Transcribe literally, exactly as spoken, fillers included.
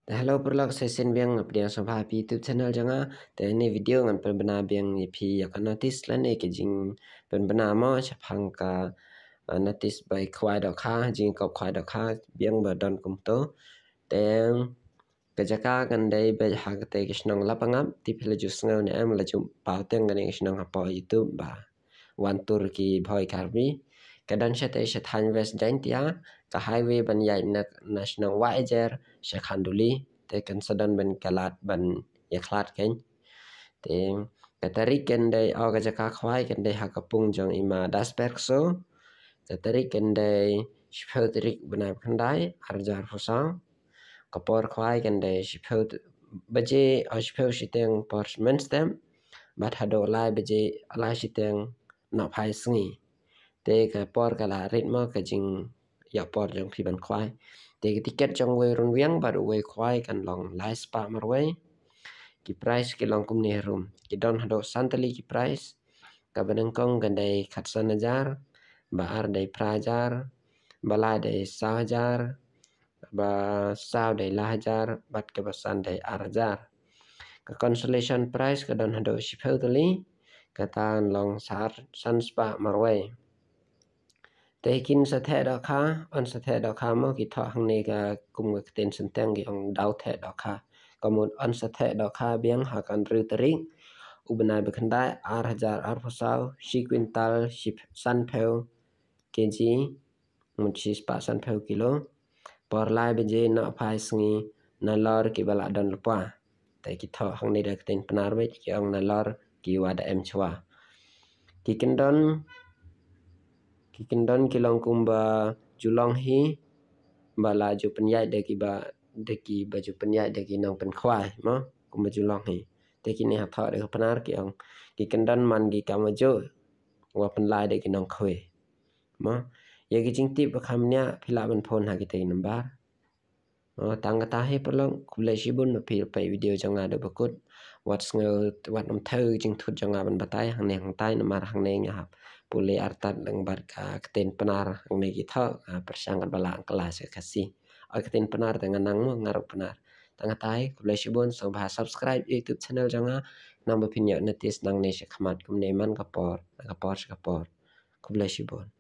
Te hello paralok, sa shisien biang nga pdiang sngewbha ha YouTube channel jong nga. Te ha kane ka video ngan pynbna biang ïa phi ïa ka notice lane ka jingpynbna mo shaphang ka uh, notice ba khwai dohkha, jingkop khwai dohkha biang ba don kumto. Te ka jaka kan dei beit ha katei ka shnong Lapangap. Te phi la ju sngew ne em, la ju paw teng kane ka shnong hapoh YouTube ba wan tur ki Bhoi Karbi. Ka don shatei sha thaiñ West Jaintia, ka highway ban ïaid na, na shnong Wahiajer sha Khanduli. Te kan sa don ban ka lad ban ïakhlad kein. Te ka tarik kan dei, oh, ka jaka khwai kan dei ha ka pung jong i ma Dasper Kso. Ka tarik kan dei shiphew tarik bnai ba khyndai, ar hajar arphew saw. Ka por khwai kan dei shiphew baje, oh, shiphew shiteng por mynstep bad haduh lai baje, lai shiteng nohphai sngi. Te ka por ka la rit mo ka jingïoh por jong phi ban khwai. Te ka tiket jong uwei u rynwiang bad uwei u khwai kan long lai spah marwei. Ki price ki long kumne harum. Ki don haduh san tylli ki price. Kaba nyngkong kan dei khatsan hajar, ba ar dei phra hajar, ba lai dei saw hajar, ba saw dei lai hajar, bad kaba san dei ar hajar. Ka consolation prize ka don haduh shiphew tylli, kata kan long san spah marwei. Te kin sa theh dohkha, yn sa theh dohkha mo, ki thoh hangne ka kum ka ktien Synteng ki ong daw theh dohkha. Ka mut yn sa theh dohkha biang ha ka hynriew tarik u bnai ba khyndai, ar hajar arphew saw, shi kwintal, shi, sanphew kg, mut shi spah sanphew kilo. Por lai baje nohphai sngi, nalor kiba la don lypa. Te ki thoh hangne da ka ktien Pnar beit, ki ong nalor kiwa da em shuwa. Ki kyndon, ki kyndon ki long kumba ju long hi, ba la ju pynïaid da kiba, da kiba ju pynïaid da ki nongpynkhwai mo, kumba ju long hi. Te kine ha thoh da ka Pnar ki ong ki kyndon man ki kam wa ju wa pynlait da ki nongkhwai mo. Ïa ki jingtip ba kham bniah phi lah ban phone ha kitei ki number. Mo, tang kata hi paralok, khublei shibun ba phi peit video jong nga haduh ba kut. Wat sngew, wat ym thew jingthut jong nga ban batai hangne hangtai, namar hangne nga hap pule artat lang bad ka ktien Pnar, hangne ki thoh, ah, pyrshang katba lah kylla sha Khasi. Oi, ka ktien Pnar te nga nang mo, nga ruh Pnar. Tang kata hi, khublei shibun, sngewbha subscribe YouTube channel jong nga, nang ba phin ïoh notice nangne sha khmat kumne man ka por, na ka por sha ka por. Khublei shibun.